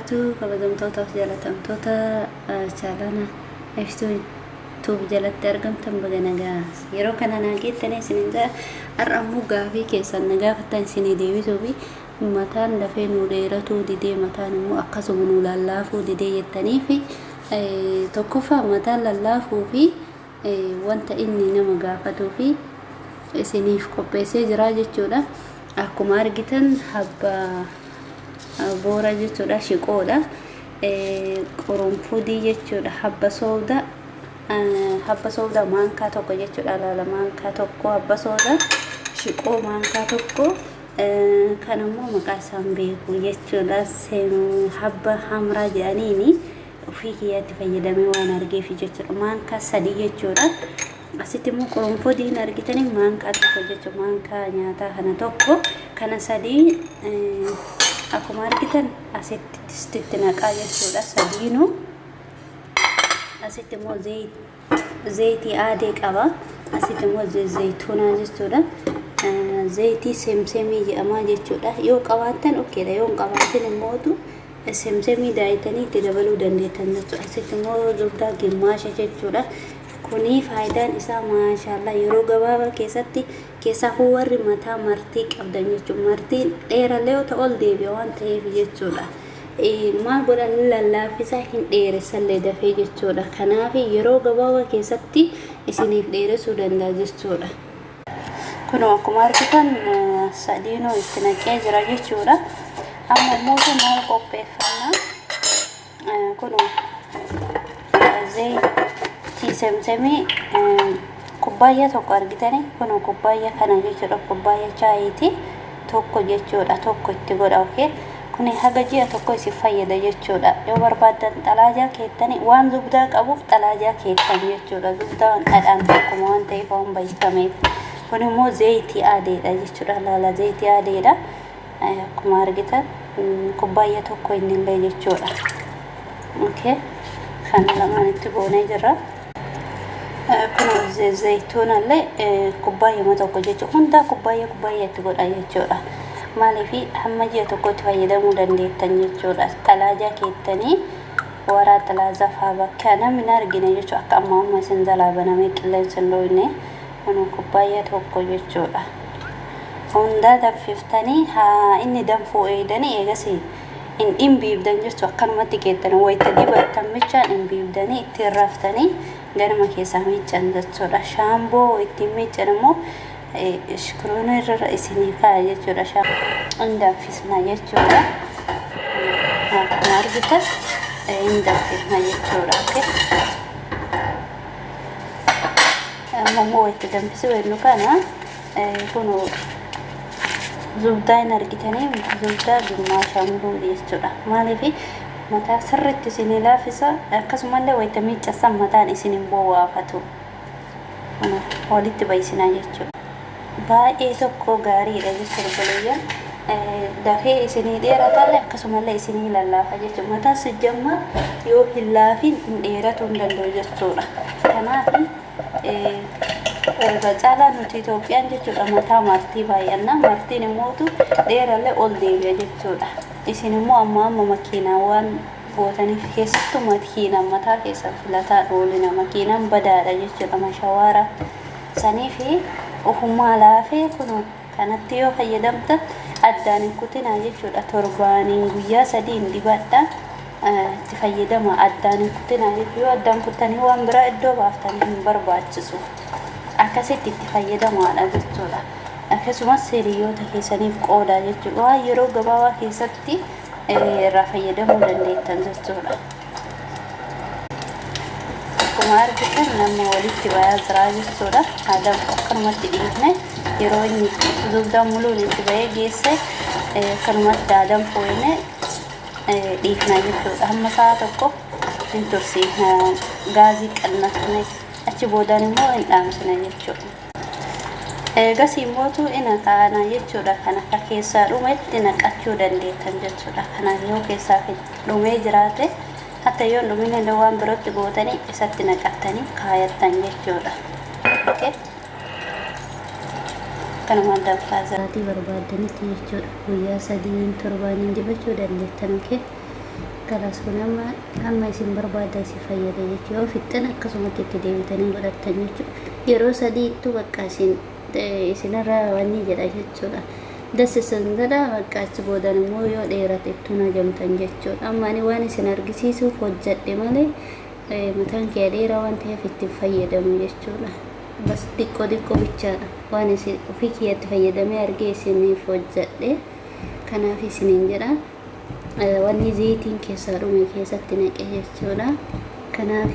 Kabajamtootaaf jaalatamtoota chaalana ibsituu tuub jalatti argamtan, baga nagaa yeroo kana naa geettanii isinin jaa. Har'a ammoo gaafii keessan na gaafattan isinii deebisuu fi mataan dafee nuu dheeratuu didee, mataan immoo akkasuma nuu lallaafuu didee jettanii fi tokkoffaa mataan lallaafuu fi wanta inni nama gaafatuu fi isiniif qopheessee jira jechuudha. Akkuma argitan habba boora jechuudha, shiqoodha, qurunfudii jechuudha, habba soowda, habba soowda maankaa tokko jechuudha. Laala, maankaa tokko habba soowda, shiqoo maankaa tokko, kan ammoo maqaa isaan beeku jechuudha. Habba hamraa jedhaniini ofii kiyyaatti fayyadamee waan argeef jechuudha. Maankaa 3 jechuudha. Asitti immoo qurunfudiin argitanii maankaa tokko jechuudha. Maankaa nyaataa kana tokko, kana 3 akkuma argitan asitti distitti naqaa jechuudha sadiinuu. Asitti immoo zayitii aadee qaba. Asitti immoo zayituunaa jechuudha. Zayitii semsemii jedhamaa jechuudha. Yoo qabaattan okayidha, yoo hin qabaatin immootu semsemii daayitanii itti dabaluu dandeettan jechuudha. Asitti immoo zubdaa gimmaasha jechuudha. Kuni faayidaan isaa maashaallah yeroo gabaabaa keessatti, keessaafuu warri mataa martii qabdan jechuudha. Martiin dheerallee yoo ta'u ol deebi'a waan ta'eef jechuudha. Maal godhan, lallaaffisa, hin dheeressallee dafee jechuudha. Kanaaf yeroo gabaabaa keessatti isiniif dheeressuu danda'a jechuudha. Kunoo akkuma argitan sadiinuu itti naqee jira jechuudha. Amma immoo maal qopheeffannaa? Kunoo zayitii semsemii kubbaayyaa tokko argitanii, kunoo kubbaayyaa kana jechuudha, kubbaayyaa chaayiiti tokko jechuudha, tokko itti godha. Okay, kuni haga ji'a tokko isin fayyada jechuudha. Yoo barbaaddan xalaajaa keettanii, waan zubdaa qabuuf xalaajaa keettan jechuudha. Zubdaan dhadhaan tokkuma waan ta'eef, waan bayyifameef. Kun immoo zayitii aadeedha jechuudha. Laala, zayitii aadeedha. Akkuma argitan kubbaayyaa tokko innillee jechuudha. Okay, kana lamaan itti goonee jirra. Kun zayituunallee kubbaayyaa tokko jechuudha. Hundaa kubbaayyaa kubbaayyaa itti godha jechuudha. Maaliif, hamma ji'a tokkotti fayyadamuu dandeettan jechuudha. Xalaajaa keettanii, waraa xalaajaa fa'aa bakka namni hin argine jechuudha. Akka amma amma isin jalaa banamee qilleensi hin dhoofne. Kun kubbaayyaa tokko jechuudha. Hundaa danfiftanii, haa inni danfuu eegdanii, eegas hin dhimbiibdan jechuudha. Akkanumatti keettanii wayita dibattan bichaan dhimbiibdanii ittiin raftanii ganama keessaa miiccan jechuudha. Shaamboo ittiin miiccan immoo iskiriinii irra isinii kaaya jechuudha. Hin danfisna jechuudha. Akkuma argitan hin danfisna jechuudha. Amma immoo wayita danfisuu jennu kana kun zubdaa hin argitanii, zubdaa gimmaasha muluu jechuudha. Maaliif, mataa sirriitti isinii laaffisa, akkasumallee wayita miiccasan mataan isin hin bowwaafatu. Walitti bayisinaa jechuudha. Baay'ee tokko gaariidha jechuudha, obboleeyyan. Dafee isinii dheeratallee akkasumallee isinii lallaafa jechuudha. Mataan sijjamma yoo hin laafin hin dheeratuu hin danda'u jechuudha. Kanaaf irra caalaa nuti Itoophiyaan jechuudha mataa martii baay'anna. Martiin immootu dheerallee ol deebi'a jechuudha. Isin immoo amma amma makiinaa waan gootaniif, keessattuu makiinaan mataa keessan filataa oolina. Makiinaan badaadha jechuudha, mashawaara. Sanii fi ofumaa laafee kun kanatti yoo fayyadamtan addaan hin kutinaa jechuudha. Torbaaniin guyyaa 3n dibadha. Itti fayyadama, addaan hin kutinaa jechuudha. Yoo addaan kuttanii waan biraa iddoo baaftanii hin barbaachisu. Akkasitti itti fayyadamaadha jechuudha. Akkasumas hiriyoota keessaniif qoodaa jechuudha. Waan yeroo gabaabaa keessatti irraa fayyadamuu dandeettan jechuudha. Akkuma argitan nama walitti bayaa jira jechuudha. Haadha akkanumatti dhiifne, yeroo inni zubdaan muluun itti bahee geesse akkanumatti haadhan fooyne dhiifna jechuudha. Hamma sa'a tokko hin tursiifna, gaazii qannafne, achi boodaan immoo hin dhaamsina jechuudha. Eegas immootu ina kaana jechuudha. Kan akka keessaa dhumetti naqachuu dandeettan jechuudha. Kana yoo keessaa dhumee jiraate, hatta yoo hin dhumin illee waan birootti gootanii isatti naqattanii kaayattan jechuudha. Okay. Kanumaan danfaa sa'aatii barbaaddanitti jechuudha. Guyyaa 3n, torbaaniin dibachuu dandeettan. Okay. Kalaas kun amma amma isin barbaada isin fayyada jechuudha. Yoo fixxan akkasumatti itti deebitanii godhattan jechuudha. Yeroo sadiittu bakka isin isinirraa wanni jedha jechuudha. Das isin jedha bakka achi boodan immoo yoo dheerate ittuun hajamtan jechuudha. Amma ani waan isin argisiisuuf hojjedhe malee mataan kee dheeraa waan ta'eef itti fayyadamu jechuudha. Bas xiqqoo xiqqoo bichaadha. Waan isin ofii kiyyatti fayyadamee argee isiniif hojjedhe. Kanaaf isiniin jedha. Wanni zayitiin keessaa dhume keessatti naqe jechuudha. Kanaaf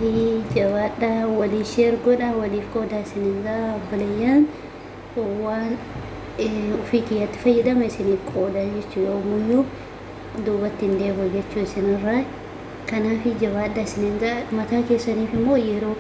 jabaadha, walii share godha, waliif qoodaa isiniin jedha obboleeyyan. Waan ofii kiyyatti fayyadame isiniif qooda jechuu yoomuyyuu duubatti hin deebi'u jechuu isinirraa. Kanaaf jabaadha isiniin jedha. Mataa keessaniif immoo yeroo